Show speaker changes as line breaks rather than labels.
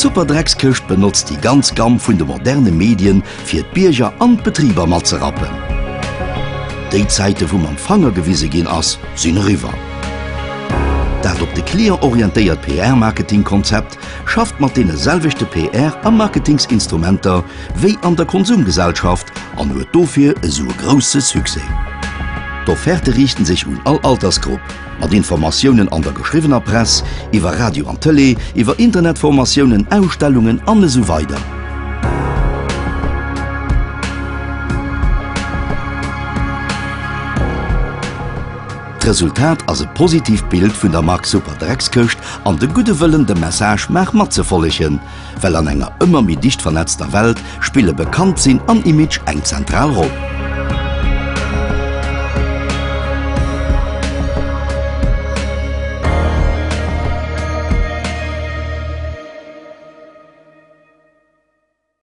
D'Superdreckskëscht benotzt déi ganz Gamm vun de moderne Medien fir d'Bierger an d'Betriber matzerappen. Déi Zäite wou mam Fanger gewise ginn ass, sinn eriwwer. Dat op de Client orientéiert PR-Marketing-Konzept schafft mat deene selwechte PR a Marketingsinstrumenter wéi an der Konsumgesellschaft an huet dofir esou e grousse Succès. D'Offerte riichten sech un all Altersgrupp, mat Informatiounen an der geschriwwener Press, iwwer Radio an Tëlee, iwwer Internetformatiounen, Ausstellungen an esou weider. D'Resultat ass e positiivt Bild vun der Mark Superdreckskëscht an de gudde Wëllen dem Message Maach mat ze follegen, well an enger ëmmer méi dicht vernetzter Welt spille Bekanntsinn an Image eng zentral Roll.